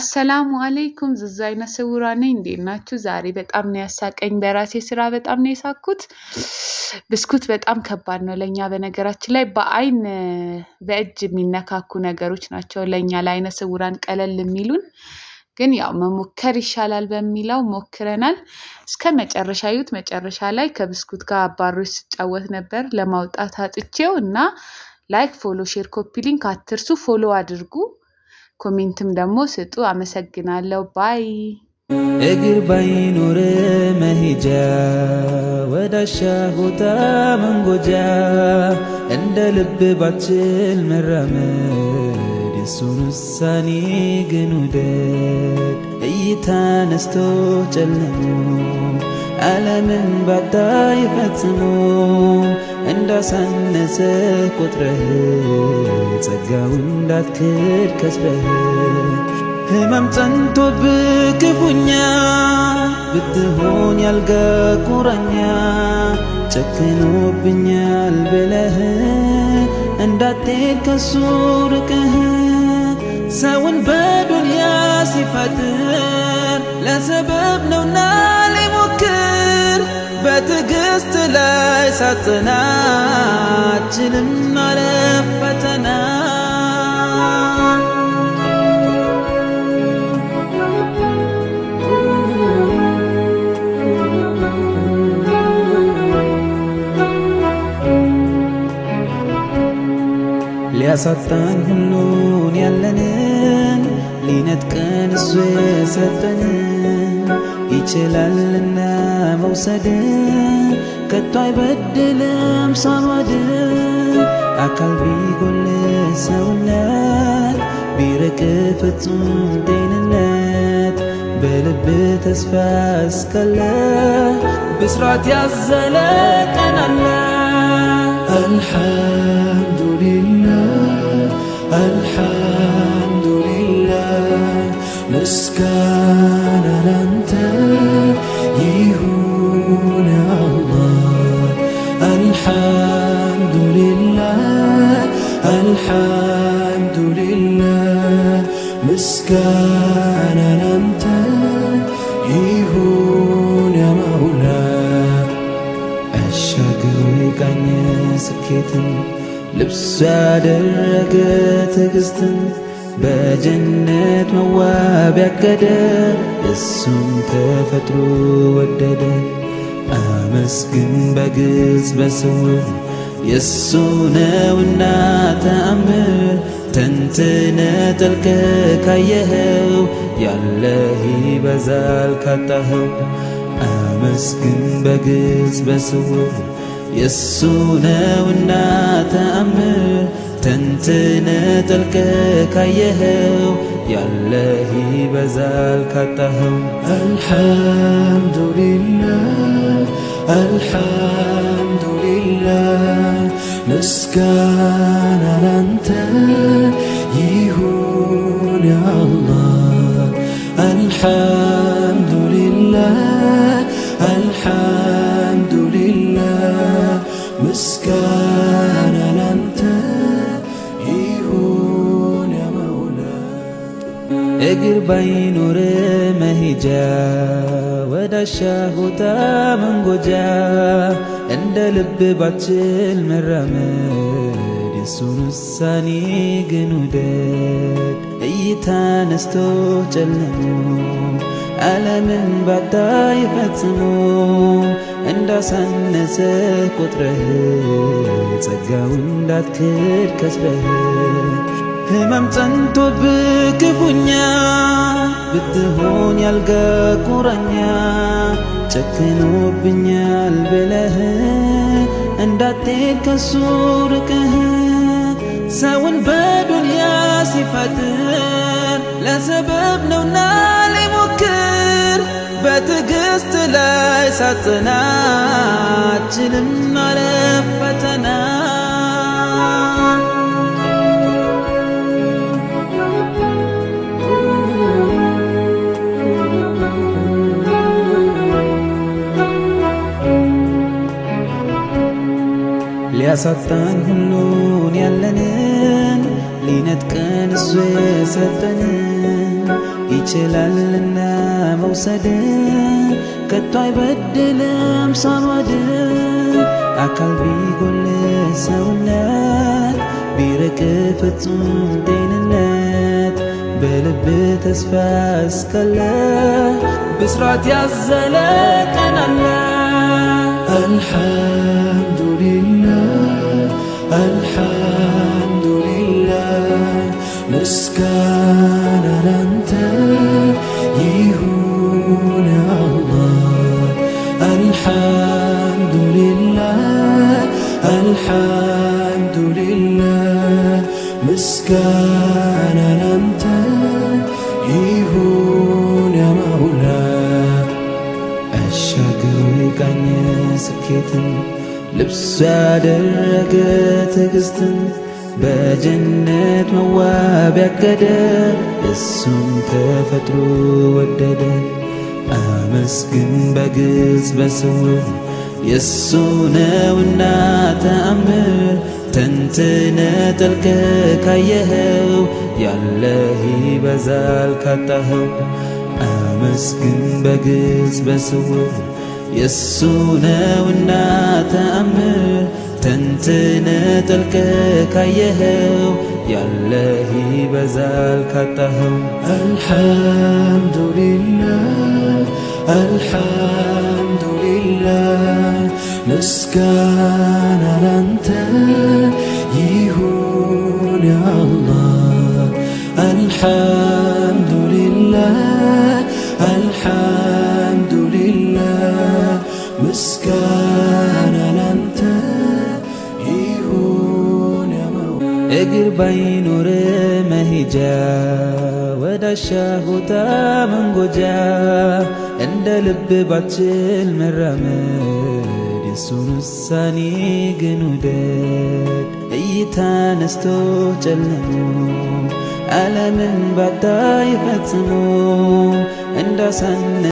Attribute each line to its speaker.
Speaker 1: አሰላሙ አለይኩም ዙዙ አይነ ስውሯ ነኝ። እንዴት ናችሁ? ዛሬ በጣም ነው ያሳቀኝ። በራሴ ስራ በጣም ነው የሳኩት። ብስኩት በጣም ከባድ ነው ለእኛ። በነገራችን ላይ በአይን በእጅ የሚነካኩ ነገሮች ናቸው ለእኛ ለአይነ ስውራን ቀለል የሚሉን፣ ግን ያው መሞከር ይሻላል በሚለው ሞክረናል። እስከ መጨረሻ ይዩት። መጨረሻ ላይ ከብስኩት ጋር አባሮች ስጫወት ነበር ለማውጣት አጥቼው እና like፣ follow፣ share፣ copy link አትርሱ። Follow አድርጉ። Comment ም ደግሞ ስጡ። አመሰግናለሁ። Bye።
Speaker 2: እግር ባይኖር መሄጃ፣ ወዳሻ ቦታ መንጎጃ፣ እንደ ልብ ባችል መራመድ፣ የሱን ውሳኔ ግን ውደድ። እይታ ነስቶ ጨልሞ ዓለምን ባታይ ፈጽሞ፣ እንዳሳነሰ ቆጥረህ ጸጋውን እንዳትክድ ከስረህ፣ ህመም ጸንቶብህ ክፉኛ ብትሆን ያልጋ ቁራኛ፣ ጨክኖብኛል ብለህ እንዳትሄድ ከሱ ርቀህ፣ ሰውን በዱንያ ሲፈጥር ለሰበብ ነውና ሊሞክር፣ በትዕግስት ላይ ሳጽና አችልም ማለፍ ፈተና። ሊያሳጣን ሁሉን ያለንን፣ ሊነጥቀን እሱ የሰጠንን፣ ይችላልና መውሰድ፣ ከቶ አይበድልም ሳማድ። አካል ቢጎል ሰውነት፣ ቢርቅ ፍጹም ጤንነት፣ በልብ ተስፋ እስካለ ብስራት ያዘለ ቀን አለ።
Speaker 3: አልሐምዱሊላህ፣ አልሐምዱሊላህ፣ ምስጋና ላንተ ይሁን አላህ። አልሐምዱሊላህ፣ አልሐምዱሊላህ፣ ምስጋና ላንተ ይሁን ያ መውላ።
Speaker 2: አሻግሮ የቃኘ ስኬትን፣ ልብሱ ያደረገ ትዕግስትን፣ በጀነት መዋብ ያቀደ፣ እሱም ተፈጥሮ ወደደ። አመስግን በግልጽ በስውር፣ የእሱ ነውና ተአምር። ተንትነ ጠልቀ ካየኸው ያለህ ይበዛል ካጣኸው። አመስግን በግልጽ በስውር፣ የእሱ ነውና ተአምር። ተንትነ ጠልቀ ካየኸው ያለህ ይበዛል ካጣኸው።
Speaker 3: አልሐምዱሊላህ፣ አልሐምዱሊላህ፣ ምስጋና ላንተ ይሁን ያ አላህ። አልሐምዱሊላህ፣ አልሐምዱሊላህ፣ ምስጋና ላንተ ይሁን ያ መውላ።
Speaker 2: እግር ባይኖር መሄጃ፣ ወዳሻ ቦታ መንጎጃ፣ እንደ ልብ ባችል መራመድ፣ የሱን ውሳኔ ግን ውደድ። እይታ ነስቶ ጨልሞ ዓለምን ባታይ ፈጽሞ፣ እንዳሳነሰ ቆጥረህ ጸጋውን እንዳትክድ ከስረህ፣ ህመም ጸንቶብህ ክፉኛ ብትሆን ያልጋ ቁራኛ፣ ጨክኖብኛል ብለህ እንዳትሄድ ከሱ ርቀህ፣ ሰውን በዱንያ ሲፈጥር ለሰበብ ነውና ሊሞክር፣ በትዕግስት ላይ ሳጽና አችልም ማለፍ ፈተና። ሊያሳጣን ሁሉን ያለንን፣ ሊነጥቀን እሱ የሰጠንን፣ ይችላልና መውሰድ፣ ከቶ አይበድልም ሶመድ። አካል ቢጎል ሰውነት፣ ቢርቅ ፍጹም ጤንነት፣ በልብ ተስፋ እስካለ ብስራት ያዘለ ቀን አለ።
Speaker 3: الحمد لله، الحمد لله፣ ምስጋና ላንተ ይሁን አላህ። الحمد لله، الحمد لله፣ ምስጋና ላንተ ይሁን ያ መውላ።
Speaker 2: አሻግሮ የቃኘ ስኬትን፣ ልብሱ ያደረገ ትዕግስትን፣ በጀነት መዋብ ያቀደ፣ እሱም ተፈጥሮ ወደደ። አመስግን በግልጽ በስውር፣ የእሱ ነውና ተአምር። ተንትነ ጠልቀ ካየኸው፣ ያለህ ይበዛል ካጣኸው። አመስግን በግልጽ በስውር፣ የእሱ ነውና ተአምር። ተንትነ ጠልቀ ካየኸው፣ ያለህ ይበዛል ካጣኸው።
Speaker 3: الحمد لله، الحمد لله፣ ምስጋና ላንተ ይሁን ያ አላህ። الحمد لله، الحمد لله፣ ምስጋና ላንተ ይሁን ያ መውላ።
Speaker 2: እግር ባይኖር መሄጃ፣ ወዳሻ ቦታ መንጎጃ፣ እንደ ልብ ባችል መራመድ፣ የሱን ውሳኔ ግን ውደድ። እይታ ነስቶ ጨልሞ፣ ዓለምን ባታይ ፈጽሞ እንዳሳነ